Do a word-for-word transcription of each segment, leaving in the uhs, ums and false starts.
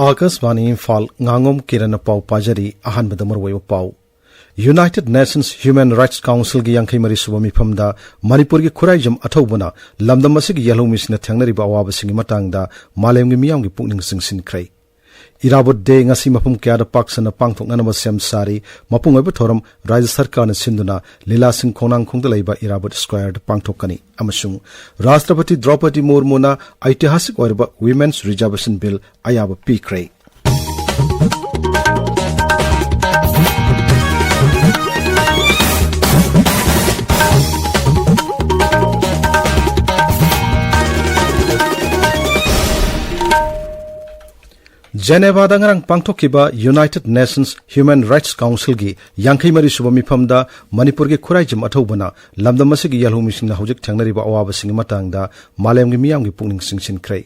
ꯑꯥꯀꯥꯁꯕꯥꯅꯤ ꯏꯝꯐꯥꯜ, ꯉꯥꯉꯣꯝ ꯀꯤꯔꯟꯅ ꯄꯥꯎ ꯄꯥꯖꯔꯤ꯫ ꯑꯍꯥꯟꯕꯗ ꯃꯔꯨꯑꯣꯏꯕ ꯄꯥꯎ꯫ United Nations Human Rights Councilꯒꯤ ꯌꯥꯡꯈꯩ ꯃꯔꯤ ꯁꯨꯕ ꯃꯤꯐꯝꯗ ꯃꯅꯤꯄꯨꯔꯒꯤ ꯈꯨꯔꯥꯏꯖꯝ ꯑꯊꯧꯕꯅ ꯂꯝꯗꯝ ꯑꯁꯤꯒꯤ ꯌꯦꯜꯍꯧꯃꯤꯁꯤꯡꯅ ꯊꯦꯡꯅꯔꯤꯕ ꯑꯋꯥꯕꯁꯤꯡꯒꯤ ꯃꯇꯥꯡꯗ ꯃꯥꯂꯦꯝꯒꯤ ꯃꯤꯌꯥꯝꯒꯤ ꯄꯨꯛꯅꯤꯡ ꯆꯤꯡꯁꯤꯟꯈ꯭ꯔꯦ꯫ ꯏꯔꯥꯕꯣꯠ ꯗꯦ ꯉꯁꯤ ꯃꯐꯝ ꯀꯌꯥꯗ ꯄꯥꯛ ꯁꯟꯅ ꯄꯥꯡꯊꯣꯛꯅꯅꯕ ꯁꯦꯝ ꯁꯥꯔꯤ꯫ ꯃꯄꯨꯡ ꯑꯣꯏꯕ ꯊꯧꯔꯝ ꯔꯥꯖ꯭ꯌ ꯁꯔꯀꯥꯔꯅ ꯁꯤꯟꯗꯨꯅ ꯂꯤꯂꯥꯁꯤꯡ ꯈꯣꯡꯅꯥꯡꯈꯣꯡꯗ ꯂꯩꯕ ꯏꯔꯥꯕꯣꯠ ꯁ꯭ꯀ꯭ꯋꯥꯔꯗ ꯄꯥꯡꯊꯣꯛꯀꯅꯤ꯫ ꯑꯃꯁꯨꯡ ꯔꯥꯁꯇ꯭ꯔꯄꯇꯤ ꯗ꯭ꯔꯧꯄꯗꯤ ꯃꯨꯔꯃꯨꯅ ꯑꯩꯇꯤꯍꯥꯁꯤꯛ ꯑꯣꯏꯔꯕ Women's Reservation Bill ꯑꯌꯥꯕ ꯄꯤꯈ꯭ꯔꯦ꯫ ꯖꯦꯅꯦꯚꯥꯗ ꯉꯔꯥꯡ ꯄꯥꯡꯊꯣꯛꯈꯤꯕ United Nations Human Rights Councilꯒꯤ ꯌꯥꯡꯈꯩ ꯃꯔꯤ ꯁꯨꯕ ꯃꯤꯐꯝꯗ ꯃꯅꯤꯄꯨꯔꯒꯤ ꯈꯨꯔꯥꯏꯖꯝ ꯑꯊꯧꯕꯅ ꯂꯝꯗꯝ ꯑꯁꯤꯒꯤ ꯌꯦꯜꯍꯧꯃꯤꯁꯤꯡꯅ ꯍꯧꯖꯤꯛ ꯊꯦꯡꯅꯔꯤꯕ ꯑꯋꯥꯕꯁꯤꯡꯒꯤ ꯃꯇꯥꯡꯗ ꯃꯥꯂꯦꯝꯒꯤ ꯃꯤꯌꯥꯝꯒꯤ ꯄꯨꯛꯅꯤꯡ ꯆꯤꯡꯁꯤꯟꯈ꯭ꯔꯦ꯫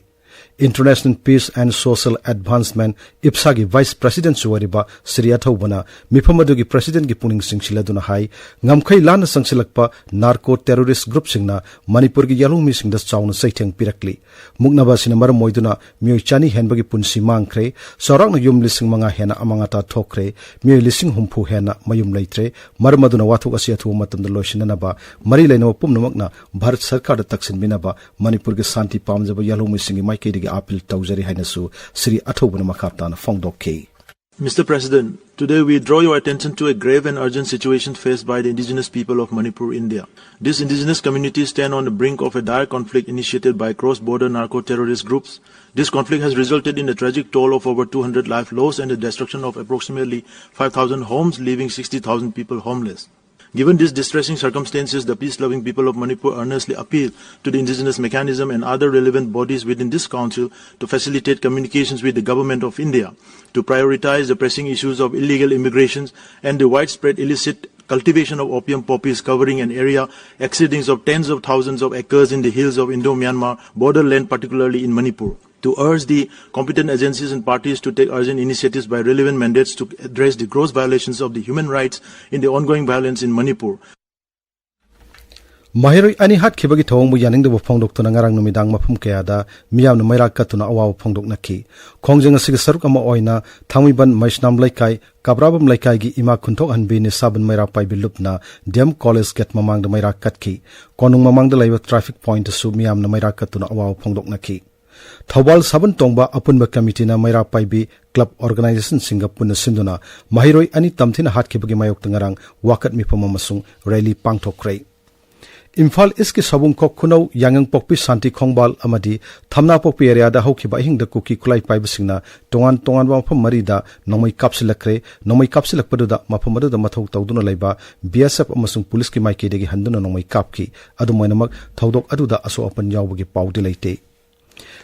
International Peace and Social Advancement, ꯏꯞꯁꯥꯒꯤ Vice Presidentꯁꯨ ꯑꯣꯏꯔꯤꯕ ꯁ꯭ꯔꯤ ꯑꯊꯧꯕꯅ ꯃꯤꯐꯝ ꯑꯗꯨꯒꯤ Presidentꯀꯤ ꯄꯨꯛꯅꯤꯡ ꯆꯤꯡꯁꯤꯜꯂꯗꯨꯅ ꯍꯥꯏ, ꯉꯝꯈꯩ ꯂꯥꯟꯅ ꯆꯪꯁꯤꯜꯂꯛꯄ narco terrorist groupꯁꯤꯡꯅ ꯃꯅꯤꯄꯨꯔꯒꯤ ꯌꯦꯜꯍꯧꯃꯤꯁꯤꯡꯗ ꯆꯥꯎꯅ ꯆꯩꯊꯦꯡ ꯄꯤꯔꯛꯂꯤ꯫ ꯃꯨꯛꯅꯕ ꯑꯁꯤꯅ ꯃꯔꯝ ꯑꯣꯏꯗꯨꯅ ꯃꯤꯑꯣꯏ ꯆꯅꯤ ꯍꯦꯟꯕꯒꯤ ꯄꯨꯟꯁꯤ ꯃꯥꯡꯈ꯭ꯔꯦ꯫ ꯆꯥꯎꯔꯥꯛꯅ ꯌꯨꯝ ꯂꯤꯁꯤꯡ ꯃꯉꯥ ꯍꯦꯟꯅ ꯑꯃꯥꯡ ꯑꯇꯥ ꯊꯣꯛꯈ꯭ꯔꯦ꯫ ꯃꯤꯑꯣꯏ ꯂꯤꯁꯤꯡ ꯍꯨꯝꯐꯨ ꯍꯦꯟꯅ ꯃꯌꯨꯝ ꯂꯩꯇ꯭ꯔꯦ꯫ ꯃꯔꯝ ꯑꯗꯨꯅ ꯋꯥꯊꯣꯛ ꯑꯁꯤ ꯑꯊꯨꯕ ꯃꯇꯝꯗ ꯂꯣꯏꯁꯤꯟꯅꯅꯕ ꯃꯔꯤ ꯂꯩꯅꯕ ꯄꯨꯝꯅꯃꯛꯅ ꯚꯥꯔꯠ ꯁꯔꯀꯥꯔꯗ ꯇꯛꯁꯤꯟꯕꯤꯅꯕ ꯃꯅꯤꯄꯨꯔꯒꯤ ꯁꯥꯟꯇꯤ ꯄꯥꯝꯖꯕ ꯌꯦꯜꯍꯧꯃꯤꯁꯤꯡꯒꯤ ꯃꯥꯏꯀꯩꯗꯒꯤ ꯑꯥꯄꯤꯜ ꯇꯧꯖꯔꯤ ꯍꯥꯏꯅꯁꯨ ꯁ꯭ꯔꯤ ꯑꯊꯧꯕꯅ ꯃꯈꯥ ꯇꯥꯅ ꯐꯣꯡꯗꯣꯛꯈꯤ꯫ Mister President, today we draw your attention to a grave and urgent situation faced by the indigenous people of Manipur, India. These indigenous communities stand on the brink of a dire conflict initiated by cross-border narco-terrorist groups. This conflict has resulted in the tragic toll of over two hundred life lost and the destruction of approximately five thousand homes, leaving sixty thousand people homeless. Given these distressing circumstances, the peace-loving people of Manipur earnestly appeal to the indigenous mechanism and other relevant bodies within this council to facilitate communications with the Government of India to prioritize the pressing issues of illegal immigrations and the widespread illicit cultivation of opium poppies covering an area exceeding of tens of thousands of acres in the hills of Indo-Myanmar borderland, particularly in Manipur. To urge the competent agencies and parties to take urgent initiatives by relevant mandates to address the gross violations of the human rights in the ongoing violence in Manipur. ꯃꯍꯩꯔꯣꯏ ꯑꯅꯤ ꯍꯥꯠꯈꯤꯕꯒꯤ ꯊꯧꯑꯣꯡꯕꯨ ꯌꯥꯅꯤꯡꯗꯕ ꯐꯣꯡꯗꯣꯛꯇꯨꯅ ꯉꯔꯥꯡ ꯅꯨꯃꯤꯗꯥꯡ ꯃꯐꯝ ꯀꯌꯥꯗ ꯃꯤꯌꯥꯝꯅ ꯃꯩꯔꯥ ꯀꯠꯇꯨꯅ ꯑꯋꯥꯕ ꯐꯣꯡꯗꯣꯛꯅꯈꯤ꯫ ꯈꯣꯡꯖꯪ ꯑꯁꯤꯒꯤ ꯁꯔꯨꯛ ꯑꯃ ꯑꯣꯏꯅ ꯊꯥꯡꯃꯩꯕꯟ ꯃꯩꯁꯅꯥꯝ ꯂꯩꯀꯥꯏ, ꯀꯕ꯭ꯔꯥꯕꯝ ꯂꯩꯀꯥꯏꯒꯤ ꯏꯃꯥ ꯈꯨꯟꯊꯣꯛꯍꯟꯕꯤ ꯅꯤꯁꯥꯕꯟ ꯃꯩꯔꯥ ꯄꯥꯏꯕꯤ ꯂꯨꯞꯅ ꯗꯤ ꯑꯦꯝ ꯀꯣꯂꯦꯖ ꯒꯦꯠ ꯃꯃꯥꯡꯗ ꯃꯩꯔꯥ ꯀꯠꯈꯤ꯫ ꯀꯣꯅꯨꯡ ꯃꯃꯥꯡꯗ ꯂꯩꯕ ꯇ꯭ꯔꯥꯐꯤꯛ ꯄꯣꯏꯟꯠꯇꯁꯨ ꯃꯤꯌꯥꯝꯅ ꯃꯩꯔꯥ ꯀꯠꯇꯨꯅ ꯑꯋꯥꯕ ꯐꯣꯡꯗꯣꯛꯅꯈꯤ꯫ ꯊꯧꯕꯥꯜ ꯁꯥꯕꯟ ꯇꯣꯡꯕ ꯑꯄꯨꯟꯕ ꯀꯃꯤꯇꯤꯅ ꯃꯩꯔꯥ ꯄꯥꯏꯕꯤ ꯀ꯭ꯂꯕ ꯑꯣꯔꯒꯅꯥꯏꯖꯦꯁꯟꯁꯤꯡꯒ ꯄꯨꯟꯅ ꯁꯤꯟꯗꯨꯅ ꯃꯍꯩꯔꯣꯏ ꯑꯅꯤ ꯇꯝꯊꯤꯅ ꯍꯥꯠꯈꯤꯕꯒꯤ ꯃꯥꯌꯣꯛꯇ ꯉꯔꯥꯡ ꯋꯥꯀꯠ ꯃꯤꯐꯝ ꯑꯃꯁꯨꯡ ꯔꯦꯂꯤ ꯄꯥꯡꯊꯣꯛꯈ꯭ꯔꯦ꯫ ꯏꯝꯐꯥꯜ ꯏꯁꯀꯤ ꯁꯥꯕꯨꯡꯈꯣꯛ ꯈꯨꯅꯧ, ꯌꯥꯉꯪꯄꯣꯛꯄꯤ, ꯁꯥꯟꯇꯤ ꯈꯣꯡꯕꯥꯜ ꯑꯃꯗꯤ ꯊꯝꯅꯥꯄꯣꯛꯄꯤ ꯑꯦꯔꯤꯌꯥꯗ ꯍꯧꯈꯤꯕ ꯑꯍꯤꯡꯗ ꯀꯨꯀꯤ ꯈꯨꯠꯂꯥꯏ ꯄꯥꯏꯕꯁꯤꯡꯅ ꯇꯣꯉꯥꯟ ꯇꯣꯉꯥꯟꯕ ꯃꯐꯝ ꯃꯔꯤꯗ ꯅꯣꯡꯃꯩ ꯀꯥꯞꯁꯤꯜꯂꯛꯈ꯭ꯔꯦ꯫ ꯅꯣꯡꯃꯩ ꯀꯥꯞꯁꯤꯜꯂꯛꯄꯗꯨꯗ ꯃꯐꯝ ꯑꯗꯨꯗ ꯃꯊꯧ ꯇꯧꯗꯨꯅ ꯂꯩꯕ ꯕꯤ ꯑꯦꯁ ꯑꯦꯐ ꯑꯃꯁꯨꯡ ꯄꯨꯂꯤꯁꯀꯤ ꯃꯥꯏꯀꯩꯗꯒꯤ ꯍꯟꯗꯨꯅ ꯅꯣꯡꯃꯩ ꯀꯥꯞꯈꯤ꯫ ꯑꯗꯨꯝ ꯑꯣꯏꯅꯃꯛ, ꯊꯧꯗꯣꯛ ꯑꯗꯨꯗ ꯑꯁꯣꯛ ꯑꯄꯟ ꯌꯥꯎꯕꯒꯤ ꯄꯥꯎꯗꯤ ꯂꯩꯇꯦ꯫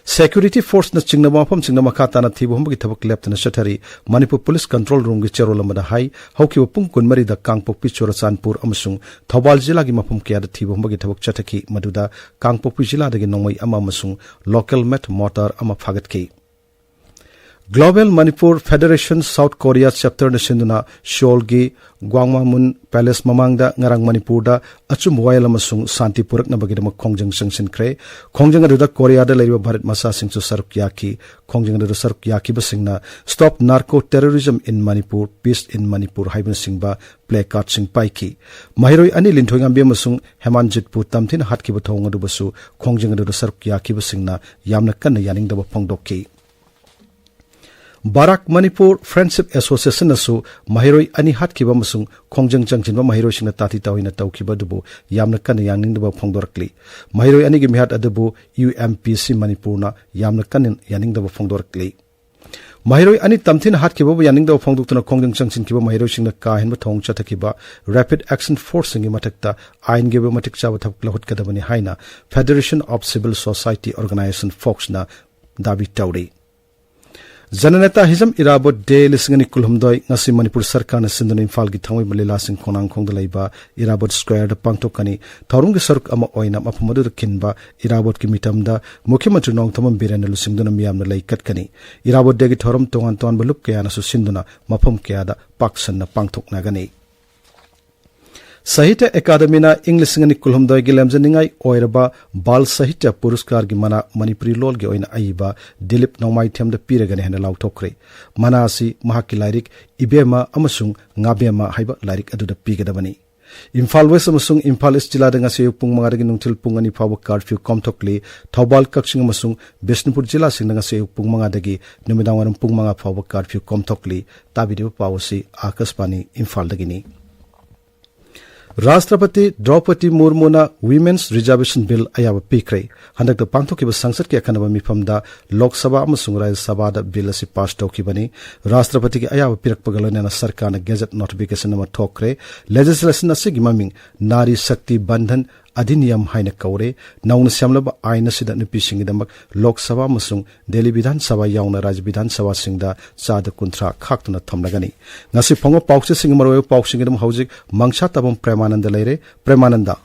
ꯁꯦꯀ꯭ꯌꯨꯔꯤꯇꯤ ꯐꯣꯔꯁꯅ ꯆꯤꯡꯅꯕ ꯃꯐꯝꯁꯤꯡꯗ ꯃꯈꯥ ꯇꯥꯅ ꯊꯤꯕ ꯍꯨꯝꯕꯒꯤ ꯊꯕꯛ ꯂꯦꯞꯇꯅ ꯆꯠꯊꯔꯤ꯫ ꯃꯅꯤꯄꯨꯔ ꯄꯨꯂꯤꯁ ꯀꯟꯇ꯭ꯔꯣꯜ ꯔꯨꯝꯒꯤ ꯆꯦꯔꯣꯜ ꯑꯃꯗ ꯍꯥꯏ, ꯍꯧꯈꯤꯕ ꯄꯨꯡ ꯀꯨꯟꯃꯔꯤꯗ ꯀꯥꯡꯄꯣꯛꯄꯤ, ꯆꯨꯔꯆꯥꯟꯄꯨꯔ ꯑꯃꯁꯨꯡ ꯊꯧꯕꯥꯜ ꯖꯤꯂꯥꯒꯤ ꯃꯐꯝ ꯀꯌꯥꯗ ꯊꯤꯕ ꯍꯨꯝꯕꯒꯤ ꯊꯕꯛ ꯆꯠꯊꯈꯤ, ꯃꯗꯨꯗ ꯀꯥꯡꯄꯣꯛꯄꯤ ꯖꯤꯂꯥꯗꯒꯤ ꯅꯣꯡꯃꯩ ꯑꯃ ꯑꯃꯁꯨꯡ ꯂꯣꯀꯦꯜ ꯃꯦꯠ ꯃꯣꯔꯇꯥꯔ ꯑꯃ ꯐꯥꯒꯠꯈꯤ꯫ Global Manipur federation south Korea ꯆꯦꯞꯇꯔꯅ ꯁꯤꯟꯗꯨꯅ ꯁꯤꯑꯣꯜꯒꯤ ꯒ꯭ꯋꯥꯡꯃꯥꯃꯨꯟ ꯄꯦꯂꯦꯁ ꯃꯃꯥꯡꯗ ꯉꯔꯥꯡ ꯃꯅꯤꯄꯨꯔꯗ ꯑꯆꯨꯝꯕ ꯋꯥꯌꯦꯜ ꯑꯃꯁꯨꯡ ꯁꯥꯟꯇꯤ ꯄꯨꯔꯛꯅꯕꯒꯤꯗꯃꯛ ꯈꯣꯡꯖꯪ ꯆꯪꯁꯤꯟꯈ꯭ꯔꯦ꯫ ꯈꯣꯡꯖꯪ ꯑꯗꯨꯗ ꯀꯣꯔꯤꯌꯥꯗ ꯂꯩꯔꯤꯕ ꯚꯥꯔꯠ ꯃꯆꯥꯁꯤꯡꯁꯨ ꯁꯔꯨꯛ ꯌꯥꯈꯤ꯫ ꯈꯣꯡꯖꯪ ꯑꯗꯨꯗ ꯁꯔꯨꯛ ꯌꯥꯈꯤꯕꯁꯤꯡꯅ "Stop Narco Terrorism in Manipur, Peace in Manipur" ꯍꯥꯏꯕꯅꯆꯤꯡꯕ ꯄ꯭ꯂꯦ ꯀꯥꯔꯗꯁꯤꯡ ꯄꯥꯏꯈꯤ꯫ ꯃꯍꯩꯔꯣꯏ ꯑꯅꯤ, ꯂꯤꯟꯊꯣꯏꯉꯥꯝꯕꯤ ꯑꯃꯁꯨꯡ ꯍꯦꯃꯥꯟꯖꯤꯠꯄꯨ ꯇꯝꯊꯤꯅ ꯍꯥꯠꯈꯤꯕ ꯊꯧꯑꯣꯡ ꯑꯗꯨꯕꯨꯁꯨ ꯈꯣꯡꯖꯪ ꯑꯗꯨꯗ ꯁꯔꯨꯛ ꯌꯥꯈꯤꯕꯁꯤꯡꯅ ꯌꯥꯝꯅ ꯀꯟꯅ ꯌꯥꯅꯤꯡꯗꯕ ꯐꯣꯡꯗꯣꯛꯈꯤ꯫ ꯕꯥꯔꯥꯛ ꯃꯅꯤꯄꯨꯔ ꯐ꯭ꯔꯦꯟꯗꯁꯤꯞ ꯑꯦꯁꯣꯁꯤꯌꯦꯁꯟꯅꯁꯨ ꯃꯍꯩꯔꯣꯏ ꯑꯅꯤ ꯍꯥꯠꯈꯤꯕ ꯑꯃꯁꯨꯡ ꯈꯣꯡꯖꯪ ꯆꯪꯁꯤꯟꯕ ꯃꯍꯩꯔꯣꯏꯁꯤꯡꯅ ꯇꯥꯊꯤ ꯇꯥꯑꯣꯏꯅ ꯇꯧꯈꯤꯕ ꯑꯗꯨꯕꯨ ꯌꯥꯝꯅ ꯀꯟꯅ ꯌꯥꯅꯤꯡꯗꯕ ꯐꯣꯡꯗꯣꯔꯛꯂꯤ꯫ ꯃꯍꯩꯔꯣꯏ ꯑꯅꯤꯒꯤ ꯃꯤꯍꯥꯠ ꯑꯗꯨꯕꯨ ꯌꯨ ꯑꯦꯝ ꯄꯤ ꯁꯤ ꯃꯅꯤꯄꯨꯔꯅ ꯌꯥꯝꯅ ꯀꯟꯅ ꯌꯥꯅꯤꯡꯗꯕ ꯐꯣꯡꯗꯣꯔꯛꯂꯤ꯫ ꯃꯍꯩꯔꯣꯏ ꯑꯅꯤ ꯇꯝꯊꯤꯅ ꯍꯥꯠꯈꯤꯕꯕꯨ ꯌꯥꯅꯤꯡꯗꯕ ꯐꯣꯡꯗꯣꯛꯇꯨꯅ ꯈꯣꯡꯖꯪ ꯆꯪꯁꯤꯟꯈꯤꯕ ꯃꯍꯩꯔꯣꯏꯁꯤꯡꯅ ꯀꯥ ꯍꯦꯟꯕ ꯊꯧꯑꯣꯡ ꯆꯠꯊꯈꯤꯕ ꯔꯦꯄꯤꯗ ꯑꯦꯛꯁꯟ ꯐꯣꯔꯁꯁꯤꯡꯒꯤ ꯃꯊꯛꯇ ꯑꯥꯏꯟꯒꯤ ꯑꯣꯏꯕ ꯃꯇꯤꯛ ꯆꯥꯕ ꯊꯕꯛ ꯂꯧꯈꯠꯀꯗꯕꯅꯤ ꯍꯥꯏꯅ federation of civil society organization, ꯐꯣꯛꯁꯅ ꯗꯥꯕꯤ ꯇꯧꯔꯤ꯫ ꯖꯅꯅꯦꯇꯥ ꯍꯤꯖꯝ ꯏꯔꯥꯕꯣꯠ ꯗꯦ ꯂꯤꯁꯤꯡ ꯑꯅꯤ ꯀꯨꯟꯍꯨꯝꯗꯣꯏ ꯉꯁꯤ ꯃꯅꯤꯄꯨꯔ ꯁꯔꯀꯥꯔꯅ ꯁꯤꯟꯗꯨꯅ ꯏꯝꯐꯥꯜꯒꯤ ꯊꯥꯡꯃꯩꯕꯟ ꯂꯤꯂꯥꯁꯤꯡ ꯈꯣꯡꯅꯥꯡꯈꯣꯡꯗ ꯂꯩꯕ ꯏꯔꯥꯕꯣꯠ ꯁ꯭ꯀ꯭ꯋꯥꯔꯗ ꯄꯥꯡꯊꯣꯛꯀꯅꯤ꯫ ꯊꯧꯔꯝꯒꯤ ꯁꯔꯨꯛ ꯑꯃ ꯑꯣꯏꯅ ꯃꯐꯝ ꯑꯗꯨꯗ ꯈꯤꯟꯕ ꯏꯔꯥꯕꯣꯠꯀꯤ ꯃꯤꯇꯝꯗ ꯃꯨꯈ꯭ꯌ ꯃꯟꯇ꯭ꯔꯤ ꯅꯣꯡꯊꯣꯝꯕꯝ ꯕꯤꯔꯦꯟꯅ ꯂꯨꯆꯤꯡꯗꯨꯅ ꯃꯤꯌꯥꯝꯅ ꯂꯩ ꯀꯠꯀꯅꯤ꯫ ꯏꯔꯥꯕꯣꯠ ꯗꯦꯒꯤ ꯊꯧꯔꯝ ꯇꯣꯉꯥꯟ ꯇꯣꯉꯥꯟꯕ ꯂꯨꯞ ꯀꯌꯥꯅꯁꯨ ꯁꯤꯟꯗꯨꯅ ꯃꯐꯝ ꯀꯌꯥꯗ ꯄꯥꯛ ꯁꯟꯅ ꯄꯥꯡꯊꯣꯛꯅꯒꯅꯤ꯫ ꯁꯥꯍꯤꯇ꯭ꯌ ꯑꯦꯀꯥꯗꯃꯤꯅ ꯏꯪ ꯂꯤꯁꯤꯡ ꯑꯅꯤ ꯀꯨꯟꯍꯨꯝꯗꯣꯏꯒꯤ ꯂꯦꯝꯖꯅꯤꯡꯉꯥꯏ ꯑꯣꯏꯔꯕ ꯕꯥꯜ ꯁꯥꯍꯤꯇ꯭ꯌ ꯄꯨꯔꯁꯀꯥꯔꯒꯤ ꯃꯅꯥ ꯃꯅꯤꯄꯨꯔꯤ ꯂꯣꯜꯒꯤ ꯑꯣꯏꯅ ꯑꯏꯕ ꯗꯤꯂꯤꯞ ꯅꯣꯡꯃꯥꯏꯊꯦꯝꯗ ꯄꯤꯔꯒꯅꯤ ꯍꯥꯏꯅ ꯂꯥꯎꯊꯣꯛꯈ꯭ꯔꯦ꯫ ꯃꯅꯥ ꯑꯁꯤ ꯃꯍꯥꯛꯀꯤ ꯂꯥꯏꯔꯤꯛ ꯏꯕꯦꯝꯃ ꯑꯃꯁꯨꯡ ꯉꯥꯕꯦꯝꯃ ꯍꯥꯏꯕ ꯂꯥꯏꯔꯤꯛ ꯑꯗꯨꯗ ꯄꯤꯒꯗꯕꯅꯤ꯫ ꯏꯝꯐꯥꯜ ꯋꯦꯁ ꯑꯃꯁꯨꯡ ꯏꯝꯐꯥꯜ ꯏꯁ ꯖꯤꯂꯥꯗ ꯉꯁꯤ ꯑꯌꯨꯛ ꯄꯨꯡ ꯃꯉꯥꯗꯒꯤ ꯅꯨꯡꯊꯤꯜ ꯄꯨꯡ ꯑꯅꯤ ꯐꯥꯎꯕ ꯀꯥꯔꯐ꯭ꯌꯨ ꯀꯣꯝꯊꯣꯛꯂꯤ꯫ ꯊꯧꯕꯥꯜ, ꯀꯛꯆꯤꯡ ꯑꯃꯁꯨꯡ ꯕꯤꯁꯅꯨꯄꯨꯔ ꯖꯤꯂꯥꯁꯤꯡꯗ ꯉꯁꯤ ꯑꯌꯨꯛ ꯄꯨꯡ ꯃꯉꯥꯗꯒꯤ ꯅꯨꯃꯤꯗꯥꯡꯋꯥꯏꯔꯝ ꯄꯨꯡ ꯃꯉꯥ ꯐꯥꯎꯕ ꯀꯥꯔꯐ꯭ꯌꯨ ꯀꯣꯝꯊꯣꯛꯂꯤ꯫ ꯇꯥꯕꯤꯔꯤꯕ ꯄꯥꯎ ꯑꯁꯤ ꯑꯥꯀꯥꯁꯕꯥꯅꯤ ꯏꯝꯐꯥꯜꯗꯒꯤꯅꯤ꯫ ꯔꯥꯁꯇ꯭ꯔꯄꯇꯤ ꯗ꯭ꯔꯧꯄꯗꯤ ꯃꯨꯔꯃꯨꯅ Women's Reservation Bill ꯑꯌꯥꯕ ꯄꯤꯈ꯭ꯔꯦ꯫ ꯍꯟꯗꯛꯇ ꯄꯥꯡꯊꯣꯛꯈꯤꯕ ꯁꯪꯁꯠꯀꯤ ꯑꯈꯟꯅꯕ ꯃꯤꯐꯝꯗ ꯂꯣꯛ ꯁꯚꯥ ꯑꯃꯁꯨꯡ ꯔꯥꯖ꯭ꯌ ꯁꯚꯥꯗ ꯕꯤꯜ ꯑꯁꯤ ꯄꯥꯁ ꯇꯧꯈꯤꯕꯅꯤ꯫ ꯔꯥꯁꯇ꯭ꯔꯄꯇꯤꯒꯤ ꯑꯌꯥꯕ ꯄꯤꯔꯛꯄꯒ ꯂꯣꯏꯅꯅ ꯁꯔꯀꯥꯔꯅ ꯒꯦꯖꯦꯠ ꯅꯣꯇꯤꯐꯤꯀꯦꯁꯟ ꯑꯃ ꯊꯣꯛꯈ꯭ꯔꯦ꯫ ꯂꯦꯖꯤꯁꯂꯦꯁꯟ ꯑꯁꯤꯒꯤ ꯃꯃꯤꯡ ꯅꯥꯔꯤ ꯁꯛꯇꯤ ꯕꯟꯙꯟ ꯑꯙꯤꯅꯤꯌꯝ ꯍꯥꯏꯅ ꯀꯧꯔꯦ꯫ ꯅꯧꯅ ꯁꯦꯝꯂꯕ ꯑꯥꯏꯟ ꯑꯁꯤꯗ ꯅꯨꯄꯤꯁꯤꯡꯒꯤꯗꯃꯛ ꯂꯣꯛ ꯁꯚꯥ ꯑꯃꯁꯨꯡ ꯗꯦꯜꯂꯤ ꯕꯤꯙꯥꯟ ꯁꯚꯥ ꯌꯥꯎꯅ ꯔꯥꯖ꯭ꯌ ꯕꯤꯙꯥꯟ ꯁꯚꯥꯁꯤꯡꯗ ꯆꯥꯗ ꯀꯨꯟꯊ꯭ꯔꯥ ꯈꯥꯛꯇꯨꯅ ꯊꯝꯂꯒꯅꯤ꯫ ꯉꯁꯤ ꯐꯣꯡꯕ ꯄꯥꯎꯆꯦꯁꯤꯡꯒꯤ ꯃꯔꯨꯑꯣꯏꯕ ꯄꯥꯎꯁꯤꯡꯒꯤꯗꯃꯛ ꯍꯧꯖꯤꯛ ꯃꯪꯁꯥ ꯇꯥꯕꯝ ꯄ꯭ꯔꯦꯃꯥꯅꯟꯗ ꯂꯩꯔꯦ꯫ ꯄ꯭ꯔꯦꯃꯥꯅꯟꯗ꯫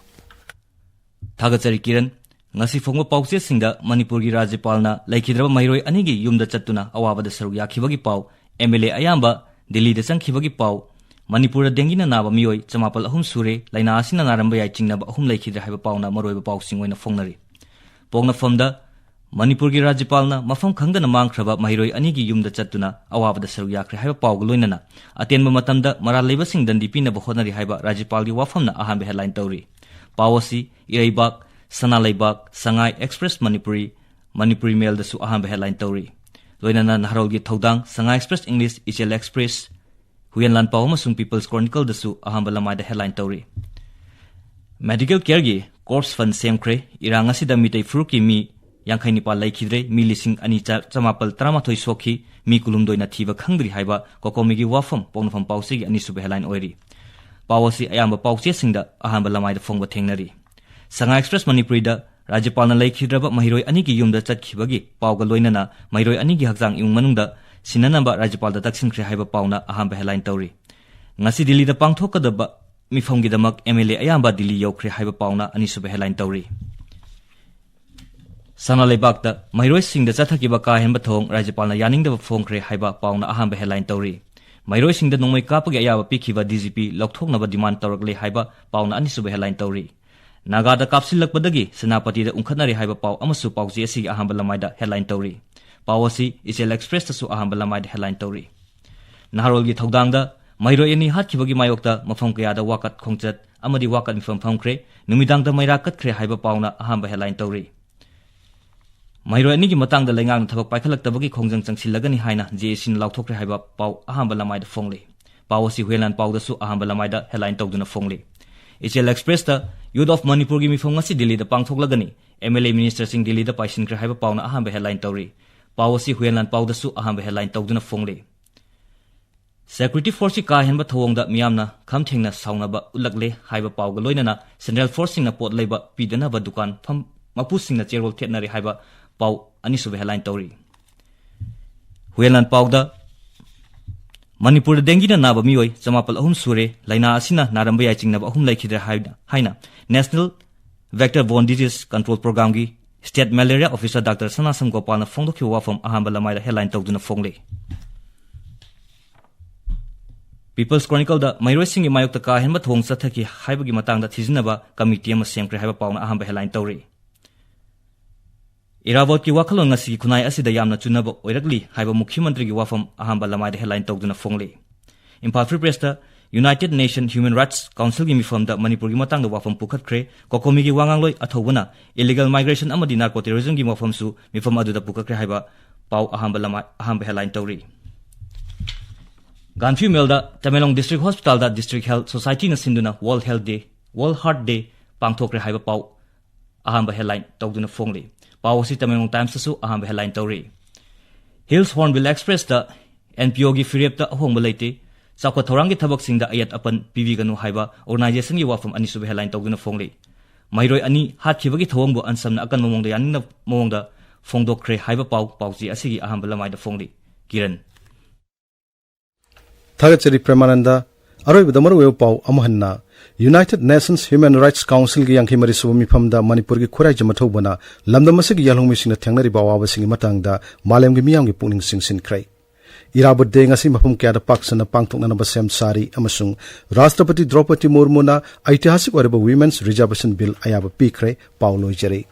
ꯊꯥꯒꯠꯆꯔꯤ ꯀꯤꯔꯟ꯫ ꯉꯁꯤ ꯐꯣꯡꯕ ꯄꯥꯎꯆꯦꯁꯤꯡꯗ ꯃꯅꯤꯄꯨꯔꯒꯤ ꯔꯥꯖ꯭ꯌꯄꯥꯜꯅ ꯂꯩꯈꯤꯗ꯭ꯔꯕ ꯃꯍꯩꯔꯣꯏ ꯑꯅꯤꯒꯤ ꯌꯨꯝꯗ ꯆꯠꯇꯨꯅ ꯑꯋꯥꯕꯗ ꯁꯔꯨꯛ ꯌꯥꯈꯤꯕꯒꯤ ꯄꯥꯎ, ꯑꯦꯝ ꯑꯦꯜ ꯑꯦ ꯑꯌꯥꯝꯕ ꯗꯤꯜꯂꯤꯗ ꯆꯪꯈꯤꯕꯒꯤ ꯄꯥꯎ, ꯃꯅꯤꯄꯨꯔꯗ ꯗꯦꯡꯒꯤꯅ ꯅꯥꯕ ꯃꯤꯑꯣꯏ ꯆꯃꯥꯄꯜ ꯑꯍꯨꯝ ꯁꯨꯔꯦ, ꯂꯥꯏꯅꯥ ꯑꯁꯤꯅ ꯅꯥꯔꯝꯕ ꯌꯥꯏ ꯆꯤꯡꯅꯕ ꯑꯍꯨꯝ ꯂꯩꯈꯤꯗ꯭ꯔꯦ ꯍꯥꯏꯕ ꯄꯥꯎꯅ ꯃꯔꯨꯑꯣꯏꯕ ꯄꯥꯎꯁꯤꯡ ꯑꯣꯏꯅ ꯐꯣꯡꯅꯔꯤ꯫ ꯄꯣꯛꯅꯐꯝꯗ ꯃꯅꯤꯄꯨꯔꯒꯤ ꯔꯥꯖ꯭ꯌꯄꯥꯜꯅ ꯃꯐꯝ ꯈꯪꯗꯅ ꯃꯥꯡꯈ꯭ꯔꯕ ꯃꯍꯩꯔꯣꯏ ꯑꯅꯤꯒꯤ ꯌꯨꯝꯗ ꯆꯠꯇꯨꯅ ꯑꯋꯥꯕꯗ ꯁꯔꯨꯛ ꯌꯥꯈ꯭ꯔꯦ ꯍꯥꯏꯕ ꯄꯥꯎꯒ ꯂꯣꯏꯅꯅ ꯑꯇꯦꯟꯕ ꯃꯇꯝꯗ ꯃꯔꯥꯜ ꯂꯩꯕꯁꯤꯡ ꯗꯟꯗꯤ ꯄꯤꯅꯕ ꯍꯣꯠꯅꯔꯤ ꯍꯥꯏꯕ ꯔꯥꯖ꯭ꯌꯄꯥꯜꯒꯤ ꯋꯥꯐꯝꯅ ꯑꯍꯥꯟꯕ ꯍꯦꯗꯂꯥꯏꯟ ꯇꯧꯔꯤ꯫ ꯄꯥꯎ ꯑꯁꯤ ꯏꯔꯩꯕꯥꯛ, ꯁꯅꯥ ꯂꯩꯕꯥꯛ, ꯁꯉꯥꯏ ꯑꯦꯛꯁꯄ꯭ꯔꯦꯁ ꯃꯅꯤꯄꯨꯔꯤ, ꯃꯅꯤꯄꯨꯔꯤ ꯃꯦꯜꯗꯁꯨ ꯑꯍꯥꯟꯕ ꯍꯦꯗꯂꯥꯏꯟ ꯇꯧꯔꯤ꯫ ꯂꯣꯏꯅꯅ ꯅꯍꯥꯔꯣꯜꯒꯤ ꯊꯧꯗꯥꯡ, Sangai express English, Ichel express, ꯍꯨꯌꯦꯟ ꯂꯥꯟꯄꯥꯎ ꯑꯃꯁꯨꯡ ꯄꯤꯄꯜꯁ ꯀ꯭ꯔꯣꯅꯤꯀꯜꯗꯁꯨ ꯑꯍꯥꯟꯕ ꯂꯃꯥꯏꯗ ꯍꯦꯗꯂꯥꯏꯟ ꯇꯧꯔꯤ꯫ ꯃꯦꯗꯤꯀꯦꯜ ꯀꯦꯌꯔꯒꯤ ꯀꯣꯔꯞꯁ ꯐꯟꯗ ꯁꯦꯝꯈ꯭ꯔꯦ꯫ ꯏꯔꯥꯡ ꯑꯁꯤꯗ ꯃꯤꯇꯩ ꯐꯨꯔꯨꯞꯀꯤ ꯃꯤ ꯌꯥꯡꯈꯩ ꯅꯤꯄꯥꯜ ꯂꯩꯈꯤꯗ꯭ꯔꯦ, ꯃꯤ ꯂꯤꯁꯤꯡ ꯑꯅꯤ ꯆꯥ-, ꯆꯃꯥꯄꯜ ꯇꯔꯥꯃꯥꯊꯣꯏ ꯁꯣꯛꯈꯤ, ꯃꯤ ꯀꯨꯟꯍꯨꯝꯗꯣꯏꯅ ꯊꯤꯕ ꯈꯪꯗ꯭ꯔꯤ ꯍꯥꯏꯕ ꯀꯣꯀꯣꯃꯤꯒꯤ ꯋꯥꯐꯝ ꯄꯣꯛꯅꯐꯝ ꯄꯥꯎꯆꯦꯒꯤ ꯑꯅꯤꯁꯨꯕ ꯍꯦꯗꯂꯥꯏꯟ ꯑꯣꯏꯔꯤ꯫ ꯄꯥꯎ ꯑꯁꯤ ꯑꯌꯥꯝꯕ ꯄꯥꯎꯆꯦꯁꯤꯡꯗ ꯑꯍꯥꯟꯕ ꯂꯃꯥꯏꯗ ꯐꯣꯡꯕ ꯊꯦꯡꯅꯔꯤ꯫ ꯁꯉꯥꯏ ꯑꯦꯛꯁꯄ꯭ꯔꯦꯁ ꯃꯅꯤꯄꯨꯔꯤꯗ ꯔꯥꯖ꯭ꯌꯄꯥꯜꯅ ꯂꯩꯈꯤꯗ꯭ꯔꯕ ꯃꯍꯩꯔꯣꯏ ꯑꯅꯤꯒꯤ ꯌꯨꯝꯗ ꯆꯠꯈꯤꯕꯒꯤ ꯄꯥꯎꯒ ꯂꯣꯏꯅꯅ ꯃꯍꯩꯔꯣꯏ ꯑꯅꯤꯒꯤ ꯍꯛꯆꯥꯡ ꯏꯃꯨꯡ ꯃꯅꯨꯡꯗ ꯁꯤꯟꯅꯅꯕ ꯔꯥꯖ꯭ꯌꯄꯥꯜꯗ ꯇꯛꯁꯤꯟꯈ꯭ꯔꯦ ꯍꯥꯏꯕ ꯄꯥꯎꯅ ꯑꯍꯥꯟꯕ ꯍꯦꯗꯂꯥꯏꯟ ꯇꯧꯔꯤ꯫ ꯉꯁꯤ ꯗꯤꯜꯂꯤꯗ ꯄꯥꯡꯊꯣꯛꯀꯗꯕ ꯃꯤꯐꯝꯒꯤꯗꯃꯛ ꯑꯦꯝ ꯑꯦꯜ ꯑꯦ ꯑꯌꯥꯝꯕ ꯗꯤꯜꯂꯤ ꯌꯧꯈ꯭ꯔꯦ ꯍꯥꯏꯕ ꯄꯥꯎꯅ ꯑꯅꯤꯁꯨꯕ ꯍꯦꯗꯂꯥꯏꯟ ꯇꯧꯔꯤ꯫ ꯁꯅꯥ ꯂꯩꯕꯥꯛꯇ ꯃꯍꯩꯔꯣꯏꯁꯤꯡꯗ ꯆꯠꯊꯈꯤꯕ ꯀꯥ ꯍꯦꯟꯕ ꯊꯧꯑꯣꯡ ꯔꯥꯖ꯭ꯌꯄꯥꯜꯅ ꯌꯥꯅꯤꯡꯗꯕ ꯐꯣꯡꯈ꯭ꯔꯦ ꯍꯥꯏꯕ ꯄꯥꯎꯅ ꯑꯍꯥꯟꯕ ꯍꯦꯗꯂꯥꯏꯟ ꯇꯧꯔꯤ꯫ ꯃꯩꯔꯣꯏꯁꯤꯡꯗ ꯅꯣꯡꯃꯩ ꯀꯥꯞꯄꯒꯤ ꯑꯌꯥꯕ ꯄꯤꯈꯤꯕ ꯗꯤ ꯖꯤ ꯄꯤ ꯂꯧꯊꯣꯛꯅꯕ demand ꯇꯧꯔꯛꯂꯦ ꯍꯥꯏꯕ ꯄꯥꯎꯅ ꯑꯅꯤꯁꯨꯕ headline ꯇꯧꯔꯤ꯫ ꯅꯥꯒꯥꯗ ꯀꯥꯞꯁꯤꯜꯂꯛꯄꯗꯒꯤ ꯁꯦꯅꯥꯄꯇꯤꯗ ꯎꯪꯈꯠꯅꯔꯦ ꯍꯥꯏꯕ ꯄꯥꯎ ꯑꯃꯁꯨ ꯄꯥꯎꯆꯦ ꯑꯁꯤꯒꯤ ꯑꯍꯥꯟꯕ ꯂꯃꯥꯏꯗ headline ꯇꯧꯔꯤ꯫ ꯄꯥꯎ ꯑꯁꯤ ꯏꯆꯦꯜ ꯑꯦꯛꯁꯄ꯭ꯔꯦꯁꯇꯁꯨ ꯑꯍꯥꯟꯕ ꯂꯃꯥꯏꯗ headline ꯇꯧꯔꯤ꯫ ꯅꯍꯥꯔꯣꯜꯒꯤ ꯊꯧꯗꯥꯡꯗ ꯃꯩꯔꯣꯏ ꯑꯅꯤ ꯍꯥꯠꯈꯤꯕꯒꯤ ꯃꯥꯌꯣꯛꯇ ꯃꯐꯝ ꯀꯌꯥꯗ ꯋꯥꯀꯠ ꯈꯣꯡꯆꯠ ꯑꯃꯗꯤ ꯋꯥꯀꯠ ꯃꯤꯐꯝ ꯐꯝꯈ꯭ꯔꯦ꯫ ꯅꯨꯃꯤꯗꯥꯡꯗ ꯃꯩꯔꯥ ꯀꯠꯈ꯭ꯔꯦ ꯍꯥꯏꯕ ꯄꯥꯎꯅ ꯑꯍꯥꯟꯕ headline ꯇꯧꯔꯤ꯫ ꯃꯩꯔꯣꯏ ꯑꯅꯤꯒꯤ ꯃꯇꯥꯡꯗ ꯂꯩꯉꯥꯛꯅ ꯊꯕꯛ ꯄꯥꯏꯈꯠꯂꯛꯇꯕꯒꯤ ꯈꯣꯡꯖꯪ ꯆꯪꯁꯤꯜꯂꯒꯅꯤ ꯍꯥꯏꯅ ꯖꯦ ꯑꯦ ꯁꯤꯅ ꯂꯥꯎꯊꯣꯛꯈ꯭ꯔꯦ ꯍꯥꯏꯕ ꯄꯥꯎ ꯑꯍꯥꯟꯕ ꯂꯃꯥꯏꯗ ꯐꯣꯡꯂꯤ꯫ ꯄꯥꯎ ꯑꯁꯤ ꯍꯨꯌꯦꯟꯂꯥꯟ ꯄꯥꯎꯗꯁꯨ ꯑꯍꯥꯟꯕ ꯂꯃꯥꯏꯗ headline ꯇꯧꯗꯨꯅ ꯐꯣꯡꯂꯤ꯫ ꯏꯆꯦꯜ ꯑꯦꯛꯁꯄ꯭ꯔꯦꯁꯇ Youth of ꯃꯅꯤꯄꯨꯔꯒꯤ ꯃꯤꯐꯝ ꯉꯁꯤ ꯗꯤꯜꯂꯤꯗ ꯄꯥꯡꯊꯣꯛꯂꯒꯅꯤ, ꯑꯦꯝ ꯑꯦꯜ ꯑꯦ ꯃꯤꯅꯤꯁꯇꯔꯁꯤꯡ ꯗꯤꯜꯂꯤꯗ ꯄꯥꯏꯁꯤꯟꯈ꯭ꯔꯦ ꯍꯥꯏꯕ ꯄꯥꯎꯅ ꯑꯍꯥꯟꯕ headline ꯇꯧꯔꯤ꯫ ꯄꯥꯎ ꯑꯁꯤ ꯍꯨꯌꯦꯟꯂꯥꯟ ꯄꯥꯎꯗꯁꯨ ꯑꯍꯥꯟꯕ headline ꯇꯧꯗꯨꯅ ꯐꯣꯡꯂꯤ꯫ ꯁꯦꯀ꯭ꯌꯨꯔꯤꯇꯤ ꯐꯣꯔꯁꯀꯤ ꯀꯥ ꯍꯦꯟꯕ ꯊꯧꯑꯣꯡꯗ ꯃꯤꯌꯥꯝꯅ ꯈꯝ ꯊꯦꯡꯅ ꯁꯥꯎꯅꯕ ꯎꯠꯂꯛꯂꯦ ꯍꯥꯏꯕ ꯄꯥꯎꯒ ꯂꯣꯏꯅꯅ ꯁꯦꯟꯇ꯭ꯔꯦꯜ ꯐꯣꯔꯁꯁꯤꯡꯅ ꯄꯣꯠ ꯂꯩꯕ ꯄꯤꯗꯅꯕ ꯗꯨꯀꯥꯟ ꯐꯝ ꯃꯄꯨꯁꯤꯡꯅ ꯆꯦꯔꯣꯜ ꯊꯦꯠꯅꯔꯦ ꯍꯥꯏꯕ ꯄꯥꯎ ꯑꯅꯤꯁꯨꯕ headline ꯇꯧꯔꯤ꯫ ꯍꯨꯌꯦꯟꯂꯥꯟ ꯄꯥꯎꯗ ꯃꯅꯤꯄꯨꯔꯗ ꯗꯦꯡꯒꯤꯅ ꯅꯥꯕ ꯃꯤꯑꯣꯏ ꯆꯃꯥꯄꯜ ꯑꯍꯨꯝ ꯁꯨꯔꯦ, ꯂꯥꯏꯅꯥ ꯑꯁꯤꯅ ꯅꯥꯔꯝꯕ ꯌꯥꯏ ꯆꯤꯡꯅꯕ ꯑꯍꯨꯝ ꯂꯩꯈꯤꯗ꯭ꯔꯦ ꯍꯥꯏꯅ, ꯍꯥꯏꯅ National Vector Borne Disease Control Programꯒꯤ State Malaria Officer doctor Sanasam ꯒꯣꯄꯥꯜꯅ ꯐꯣꯡꯗꯣꯛꯈꯤꯕ ꯋꯥꯐꯝ ꯑꯍꯥꯟꯕ ꯂꯃꯥꯏꯗ headline ꯇꯧꯗꯨꯅ ꯐꯣꯡꯂꯤ꯫ People's Chronicleꯗ ꯃꯩꯔꯣꯏꯁꯤꯡꯒꯤ ꯃꯥꯌꯣꯛꯇ ꯀꯥ ꯍꯦꯟꯕ ꯊꯧꯑꯣꯡ ꯆꯠꯊꯈꯤ ꯍꯥꯏꯕꯒꯤ ꯃꯇꯥꯡꯗ ꯊꯤꯖꯤꯟꯅꯕ ꯀꯃꯤꯇꯤ ꯑꯃ ꯁꯦꯝꯈ꯭ꯔꯦ ꯍꯥꯏꯕ ꯄꯥꯎꯅ ꯑꯍꯥꯟꯕ headline ꯇꯧꯔꯤ꯫ ꯏꯔꯥꯕꯣꯠꯀꯤ ꯋꯥꯈꯜꯂꯣꯟ ꯉꯁꯤꯒꯤ ꯈꯨꯟꯅꯥꯏ ꯑꯁꯤꯗ ꯌꯥꯝꯅ ꯆꯨꯅꯕ ꯑꯣꯏꯔꯛꯂꯤ ꯍꯥꯏꯕ ꯃꯨꯈ꯭ꯌ ꯃꯟꯇ꯭ꯔꯤꯒꯤ ꯋꯥꯐꯝ ꯑꯍꯥꯟꯕ ꯂꯃꯥꯏꯗ headline ꯇꯧꯗꯨꯅ ꯐꯣꯡꯂꯤ꯫ ꯏꯝꯐꯥꯜ ꯐ꯭ꯔꯤ ꯄ꯭ꯔꯦꯁꯇ United Nation Human Rights Councilꯒꯤ ꯃꯤꯐꯝꯗ ꯃꯅꯤꯄꯨꯔꯒꯤ ꯃꯇꯥꯡꯗ ꯋꯥꯐꯝ ꯄꯨꯈꯠꯈ꯭ꯔꯦ꯫ ꯀꯣꯀꯣꯃꯤꯒꯤ ꯋꯥꯉꯥꯡꯂꯣꯏ ꯑꯊꯧꯕꯅ illegal migration ꯑꯃꯗꯤ narco terrorismꯒꯤ ꯋꯥꯐꯝꯁꯨ ꯃꯤꯐꯝ ꯑꯗꯨꯗ ꯄꯨꯈꯠꯈ꯭ꯔꯦ ꯍꯥꯏꯕ ꯄꯥꯎ ꯑꯍꯥꯟꯕ ꯂꯃꯥꯏ, ꯑꯍꯥꯟꯕ headline ꯇꯧꯔꯤ꯫ ꯒꯥꯟꯐꯤ ꯃꯦꯜꯗ ꯇꯃꯦꯡꯂꯣꯡ District Hospitalꯗ District Health Societyꯅ ꯁꯤꯟꯗꯨꯅ World Health Day, World Heart Day ꯄꯥꯡꯊꯣꯛꯈ꯭ꯔꯦ ꯍꯥꯏꯕ ꯄꯥꯎ ꯑꯍꯥꯟꯕ headline ꯇꯧꯗꯨꯅ ꯐꯣꯡꯂꯤ꯫ ꯄꯥꯎ ꯑꯁꯤ ꯇꯃꯦꯡꯂꯣꯡ Timesꯇꯁꯨ ꯑꯍꯥꯟꯕ headline ꯇꯧꯔꯤ꯫ Hills Hornbill Expressꯇ NPOꯒꯤ ꯐꯤꯔꯦꯞꯇ ꯑꯍꯣꯡꯕ ꯂꯩꯇꯦ, ꯆꯥꯎꯈꯠ ꯊꯧꯔꯥꯡꯒꯤ ꯊꯕꯛꯁꯤꯡꯗ ꯑꯌꯦꯠ ꯑꯄꯟ ꯄꯤꯕꯤꯒꯅꯨ ꯍꯥꯏꯕ organizationꯒꯤ ꯋꯥꯐꯝ ꯑꯅꯤꯁꯨꯕ headline ꯇꯧꯗꯨꯅ ꯐꯣꯡꯂꯤ꯫ ꯃꯩꯔꯣꯏ ꯑꯅꯤ ꯍꯥꯠꯈꯤꯕꯒꯤ ꯊꯧꯑꯣꯡꯕꯨ ꯑꯟꯁꯝꯅ ꯑꯀꯟꯕ ꯃꯑꯣꯡꯗ ꯌꯥꯅꯤꯡꯅꯕ ꯃꯑꯣꯡꯗ ꯐꯣꯡꯗꯣꯛꯈ꯭ꯔꯦ ꯍꯥꯏꯕ ꯄꯥꯎ ꯄꯥꯎꯆꯦ ꯑꯁꯤꯒꯤ ꯑꯍꯥꯟꯕ ꯂꯃꯥꯏꯗ ꯐꯣꯡꯂꯤ꯫ ꯀꯤꯔꯟ꯫ ꯊꯥꯒꯠꯆꯔꯤ ꯄ꯭ꯔꯦꯃꯥꯅꯟꯗ꯫ ꯑꯔꯣꯏꯕꯗ ꯃꯔꯨꯑꯣꯏꯕ ꯄꯥꯎ ꯑꯃꯨꯛ ꯍꯟꯅ꯫ United Nations Human Rights Councilꯒꯤ ꯌꯥꯡꯈꯩ ꯃꯔꯤ ꯁꯨꯕ ꯃꯤꯐꯝꯗ ꯃꯅꯤꯄꯨꯔꯒꯤ ꯈꯨꯔꯥꯏ ꯖꯃꯊꯧꯕꯅ ꯂꯝꯗꯝ ꯑꯁꯤꯒꯤ ꯌꯥꯜꯍꯧꯃꯤꯁꯤꯡꯅ ꯊꯦꯡꯅꯔꯤꯕ ꯑꯋꯥꯕꯁꯤꯡꯒꯤ ꯃꯇꯥꯡꯗ ꯃꯥꯂꯦꯝꯒꯤ ꯃꯤꯌꯥꯝꯒꯤ ꯄꯨꯛꯅꯤꯡ ꯆꯤꯡꯁꯤꯟꯈ꯭ꯔꯦ꯫ ꯏꯔꯥꯕꯣꯠ ꯗꯦ ꯉꯁꯤ ꯃꯐꯝ ꯀꯌꯥꯗ ꯄꯥꯛ ꯁꯟꯅ ꯄꯥꯡꯊꯣꯛꯅꯅꯕ ꯁꯦꯝ ꯁꯥꯔꯤ ꯑꯃꯁꯨꯡ ꯔꯥꯁꯇ꯭ꯔꯄꯇꯤ ꯗ꯭ꯔꯧꯄꯗꯤ ꯃꯨꯔꯃꯨꯅ ꯑꯩꯇꯤꯍꯥꯁꯤꯛ ꯑꯣꯏꯔꯕ ꯋꯤꯃꯦꯟꯁ ꯔꯤꯖꯥꯔꯕꯦꯁꯟ ꯕꯤꯜ ꯑꯌꯥꯕ ꯄꯤꯈ꯭ꯔꯦ꯫ ꯄꯥꯎ ꯂꯣꯏꯖꯔꯦ꯫